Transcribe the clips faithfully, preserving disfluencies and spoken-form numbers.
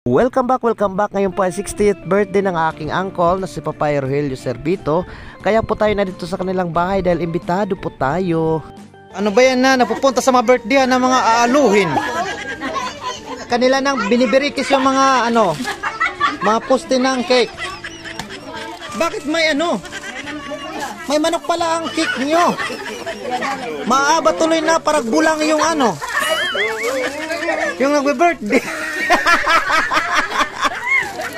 Welcome back, welcome back. Ngayon po ay sixtieth birthday ng aking uncle na si Papay Rogelio Servito. Kaya po tayo na dito sa kanilang bahay dahil imbitado po tayo. Ano ba yan na napupunta sa mga birthday ng mga aaluhin? Kanila nang binibirikis yung mga ano, mga poste ng cake. Bakit may ano? May manok pala ang cake niyo. Maaba tuloy na parang bulang yung ano. Yung nagbe-birthday.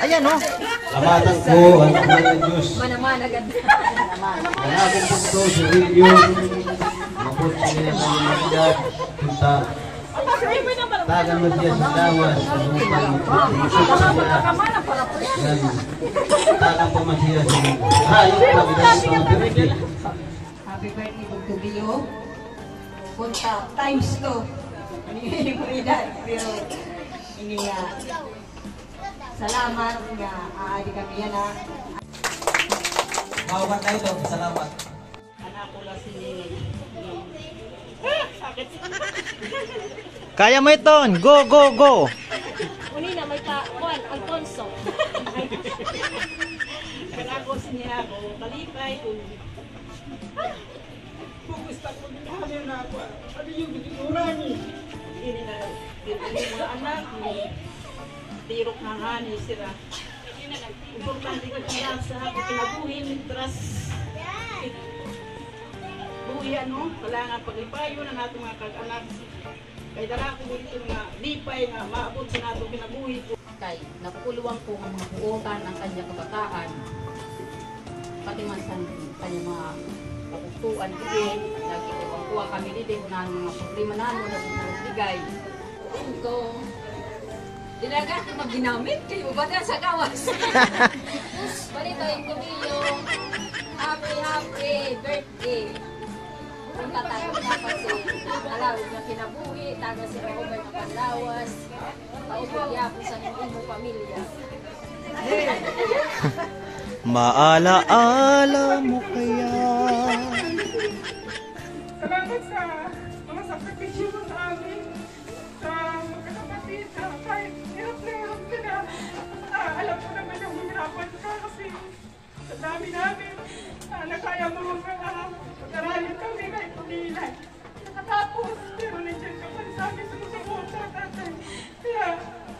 Ayan, oh. Amatan ko, anak ng Diyos. Manaman agad. Ang aking punto, si William. Mapot sa niya ng mga edad. Punta. Tagan mo siya sa lawas. Tagan pa man siya sa hayop. Pag-ibig sa mga birthday. Happy birthday, Bugtubio. Punta times two. Ano yung edad? Pero, ini nga. Salamat nga aadi kami yana. Mauban tayo to. Salamat. Anak ko la si Nini. Sakit. Kaya mo iton. Go, go, go. Uni na may pa, Juan Alfonso. Kanako si Niago, kalipay ko. Kung gusto ko, ano na ako, ano yung binigurani? Hindi na, hindi na mga anak, tirok na hani sila. Importante ka kaya sa ato kinabuhi, mientras buhi, ano, kailangan paglipayon ang ato mga kag-anak. Kay dara ko dito nga lipay nga maabot sa nato kinabuhi ko. Kay nakukulong ko nga mga buotan ang kanya kabataan. Pati man sa kanya mga kabugtuan, didi, nagkukuha kami didi nga mga problema namin, nagkukuha ligay. Ko, dira ka magginamit, kayo ba na sa gawas? Balita yung kumilong. Happy, happy birthday. Kung tatay ko na kasi, alawid nga kinabuhi, taga si Rohobay nga panlawas. Maupod yapon sa imo pamilya. Maala-ala mo kaya. Salamat sa mga sakripisyo mo sa amin, sa magkakapatid, na kahit hirap na hirap ka na. Ah, alam ko naman na mahihirapan ka kasi sa dami namin, ah, na kaya mo mga, ah, pag-aralin kami kahit hindi na nakatapos. Pero nandiyan ka pa sa amin, sumusuporta, tatay. Kaya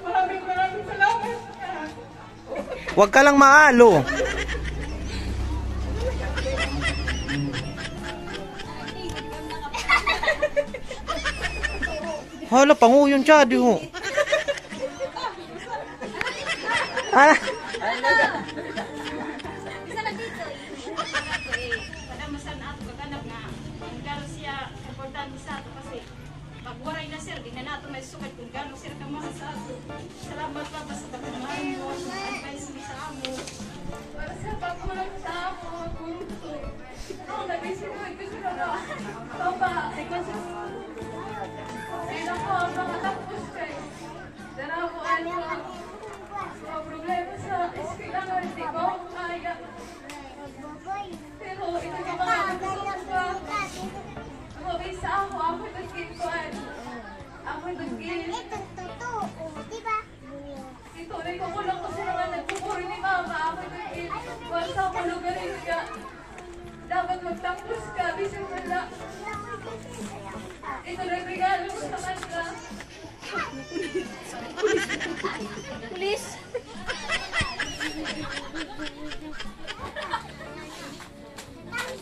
maraming, maraming salamat. Ah. Huwag ka lang maalo. Hala, panguyon siya, di ho. Ah. Isa lang dito, eh. Para masan ato kaganap nga, ang klaro siya, importante sa ato kasi pag waray na, sir, di na nato may sukad kung gaano, sir, kamahal sa ato. Salamat, Papa, sa pagmamahal mo, sa advice mo sa amo. Para sa pagmahal sa amo, kung ako, nag-isip ko, gusto ko ba? Papa, ay, kasi, ay, naku, ang mga tapos kay Dara ko, ano, mga problema sa eskwela nga, di ko kaya. Pero ito yung mga gusto ko sa, mga sa ako, ako nagkikuan. Ako nagki- Ito, totoo, di ba? Ito, nagkukulang ko sa mga nagkukuri ni Mama, ako nagki-, kuan sa ako lugar, yun nga. Dapat magtapos ka, bisan wala. Ito, nagregalo ko sa kanila. Pulis.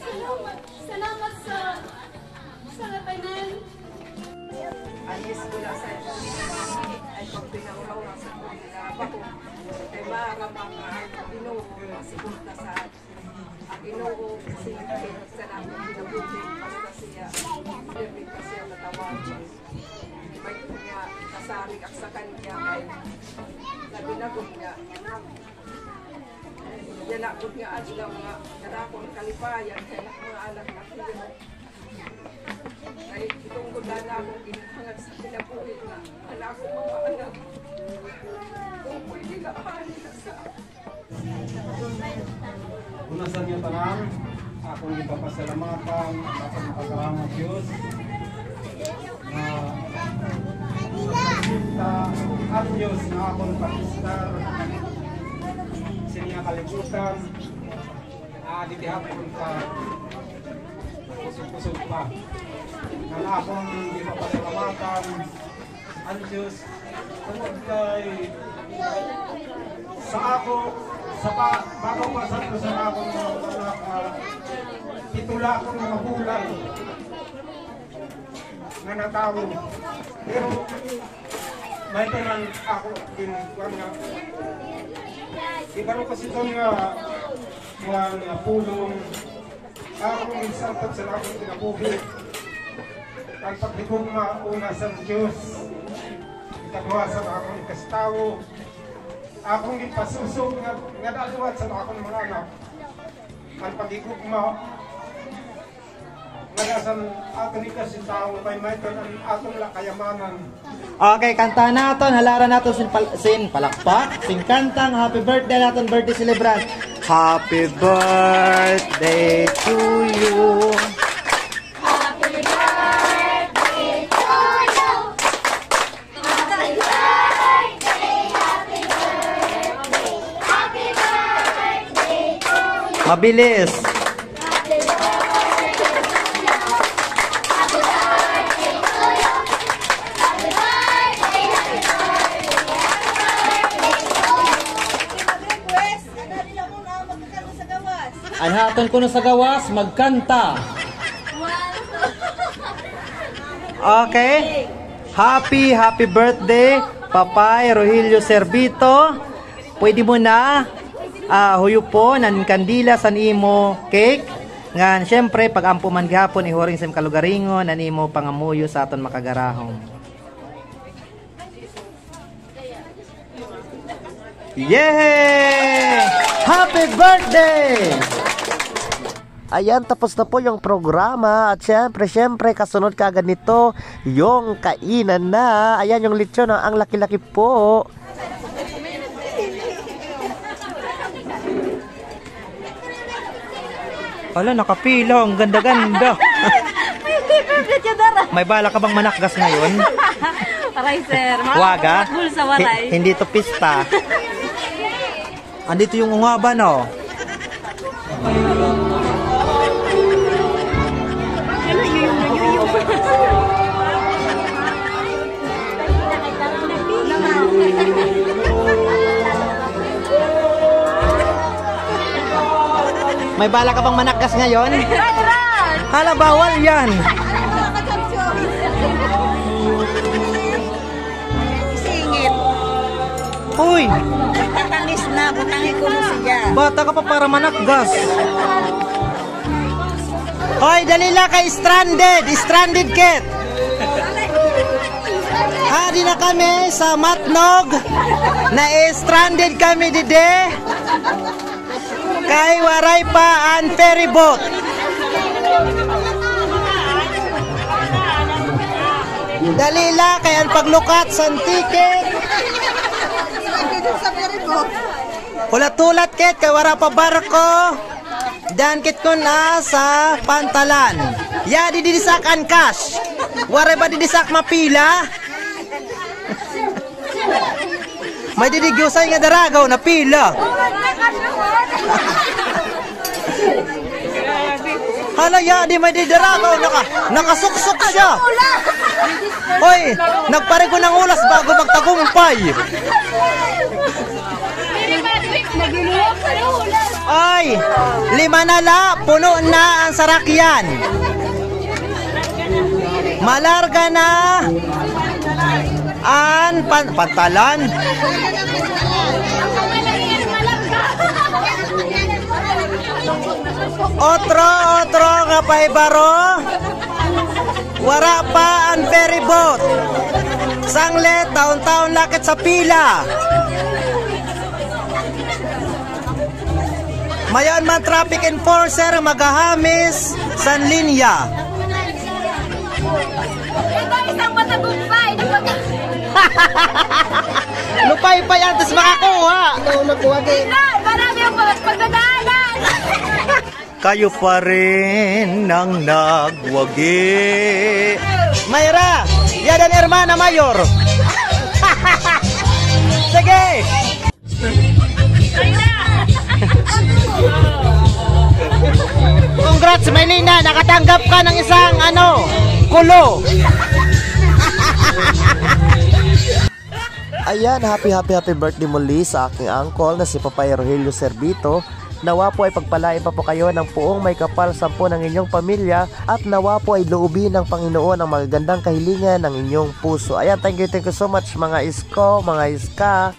Salamat, salamat sa, sa tanan. Anis ko na sa ay pagpinauraw sa pagpinauraw. Kay Mara, mga Ginoo, masigot na sa Ginoo, kasi salamat kinabuhi, basta siya, pirmi pa siya natawagan. May nga kasarig ak sa kanya, kay nabinagod nga. Yana gud nga adlaw nga, kadakon kalipayan, kay mga anak na siya. Kay tungkod na akong ginhangad sa kinabuhi nga, anak ko, mga anak. Kung pwede na, paano na sa Una sa inyo tanan, akong gipapasalamatan, akong pagkaramat Diyos, nga kita, An Diyos nga akon pag-istar sa iya kalibutan, ah, didi hapon pa, kusog-kusog pa. Nga akon di mapasalamatan an Diyos tungod kay sa ako, sa pa, bago pa sa, sa akon mga anak, ah, pito la akon mga bulan nga natawo. Pero may tanan ako din, kuwan nga, iba rin kasi doon nga, kuwan nga pulong. Ako rin santap sa akong kinabuhi. Ang paghigugma una sa Diyos, ikaduha sa akong kastawo. Akong ipasusog nga, nga daliwat sa akong mga anak. Ang paghigugma, nagasan aton ikas in tawo kay may kan an aton la kayamanan. Okay, kanta naton, halaran naton sin pal-, sin palakpak, sin kantang happy birthday naton birthday celebrant. Happy birthday to you. Mabilis. An haton kuno sa gawas, magkanta. Okay. Happy, happy birthday, Papay Rogelio Servito. Pwede mo na, ah, huyupon an kandila san imo cake. Ngan, siyempre, pag-ampo man gihapon, ihuring sa imo kalugaringon an imo pangamuyo sa aton makagarahom. Yehey! Happy birthday! Ayan, tapos na po yung programa. At syempre, syempre, kasunod kaagad nito, yung kainan na. Ayan, yung lechon, oh, ang laki-laki po. Hala, nakapila. Ang ganda-ganda. May paper plate ka, Dara. May bala ka bang manakgas ngayon? Aray, sir. Waga? Bulsa, waray. Hi-, hindi to pista. Andito yung ungaban, oh. May bala ka bang manakgas ngayon? Hala, bawal yan. Isingit. Uy! Tatamis na, butangi ko na siya. Bata ka pa para manakgas. Hoy, dali la kay stranded, stranded kit. Adi na kami sa Matnog. Na-stranded kami didi. Kay waray pa an ferry boat. Dali la kay an paglukat san ticket. Hulat-hulat kit kay wara pa barko. Daan kit kun asa Pantalan. Ya, didi sa ak an cash. Waray ba didi sa ak mapila? May didi gihusay nga daragaw, napila. Hala, ya, di may didi daragaw, naka-, nakasuksok siya. Hoy, nagparigo ng ulas bago magtagumpay. Ay, lima na la, puno na an sarakyan. Malarga na an pan-, Pantalan. Otro, otro nga pahibaro. Wara pa an ferry boat. Sanglit, taon-taon la kit sa pila. Mayon man traffic enforcer, magahamis san linya. Ito, isang matagumpay na pag- Lupay pa yan, tas makakuha. Ikaw nagkuha, eh. Hindi, marami ang pag-, pagdadaanan. Kayo pa rin ang nagwagi. Mayra, yadan hermana mayor. Sige! Congrats, Maylina! Nakatanggap ka ng isang, ano, kulo! Ayan, happy, happy, happy birthday muli sa aking uncle na si Papay Rogelio Servito. Nawa po ay pagpalain pa po kayo ng puong may kapal sampu ng inyong pamilya at nawa po ay loobin ng Panginoon ang magagandang kahilingan ng inyong puso. Ayan, thank you, thank you so much, mga isko, mga iska.